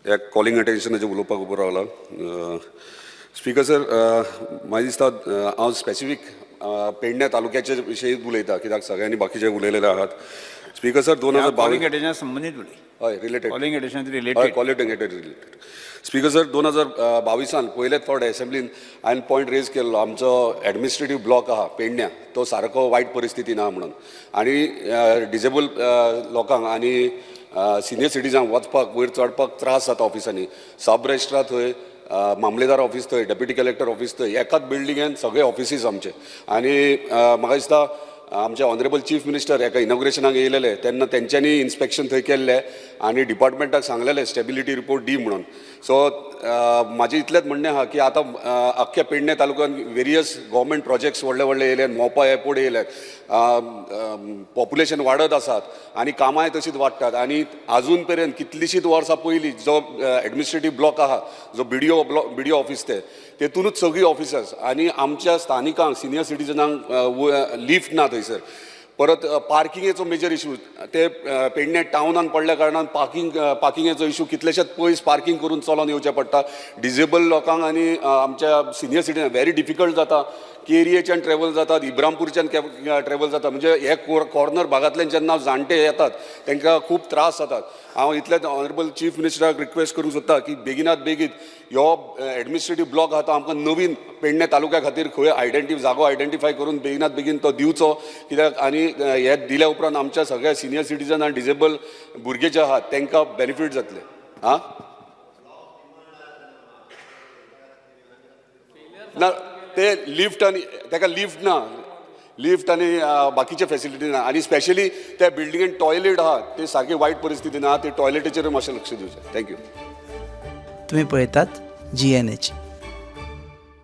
ह्या कॉलिंग अटेन्शनाचेर उलोवपाक उबो रावला. स्पीकर सर, म्हाका दिसता हांव स्पेसिफीक पेडण्या तालुक्याचे विशयी उलयता, कित्याक सगळ्यांनी बाकीचे उलयलेले आहात. स्पीकर सर, 2022 कॉलिंग अटेन्शन संबंदीत उलय. हय, रिलेटेड. कॉलिंग अटेन्शन हय. Related. Calling related. Speaker sir, 2022न पयलेच फावट एसेंब्लीन हांवें पॉयंट रेज केल्लो, आमचो एडमिनिस्ट्रेटीव ब्लॉक आहा पेडण्या, तो सारको वायट परिस्थितीन आहा म्हणून आनी डिजेबल लोकांक आनी सिनियर सिटीजनांक वचपाक, वयर चडपाक त्रास जाता ऑफिसांनी. सब रजिस्ट्रार थंय, मामलेदार ऑफीस थंय, डेप्युटी कलेक्टर ऑफीस थंय, एकाच बिल्डिंगेन सगळे ऑफिसीस आमचे. आनी म्हाका दिसता आमचे ऑनरेबल चीफ मिनिस्टर एका इनॉग्रेशनाक येयलेले तेन्ना तेंच्यांनी इन्स्पेक्शन थंय केल्लें आनी डिपार्टमेंटाक सांगलेलें स्टेबिलिटी रिपोर्ट दी म्हणून. सो म्हाजें इतलेंच म्हणणें आहा की आतां अख्ख्या पेडणे तालुक्यान वेरियस गव्हर्मेंट प्रोजेक्ट्स व्हडले व्हडले येयले, मोपा एअरपोर्ट येयले, पॉप्युलेशन वाडत आसात आनी कामांय तशींच वाडटात आनी आजून पर्यंत कितलींशींच वर्सां पयलीं जो एडमिनिस्ट्रेटीव ब्लॉक आहा, जो बीडीओ ब्लॉक, बीडीओ ऑफीस, ते तेतूनच सगळीं ऑफिसर्स आनी आमच्या स्थानिकांक, सिनियर सिटीजनांक लिफ्ट ना थंयसर. परत पार्किंगेचो मेजर इशू. ते पेडणे टावनान पडल्या कारणान पार्किंगेचो इशू, कितलेशेच पयस पार्किंग करून चलोन येवचें पडटा. डिजेबल लोकांक आनी आमच्या सिनियर सिटीजन व्हेरी डिफिकल्ट जाता. केरयेच्यान ट्रॅवल जातात, इब्रामपूरच्यान ट्रॅवल जाता, म्हणजे हे कॉर्नर भागांतल्यान जेन्ना जाणटे येतात तांकां खूब त्रास जातात. हांव इतलेंच ऑनरेबल चीफ मिनिस्टराक रिक्वेस्ट करूंक सोदता की बेगिनात बेगीन ह्यो एडमिनिस्ट्रेटीव ब्लॉक आहा तो आमकां नवीन पेडणे तालुक्या खातीर खंय जागो आयडेंटिफाय करून बेगिनात बेगीन तो दिवचो, कित्याक आनी हे दिल्या उपरांत आमच्या सगळ्या सिनियर सिटीजन आनी डिजेबल भुरगे जे आहात तांकां बेनिफीट जातले. आं, ना, ते लिफ्ट आनी ताका लिफ्ट ना, लिफ्ट आनी बाकीचे फेसिलिटी ना आनी स्पेशली त्या बिल्डिंगेन टॉयलेट आहा ते सारकी वायट परिस्थिती ना. ते टॉयलेटीचेर मातशें लक्ष दिवचें. Thank you. तुम्ही पळयतात जीएनएच.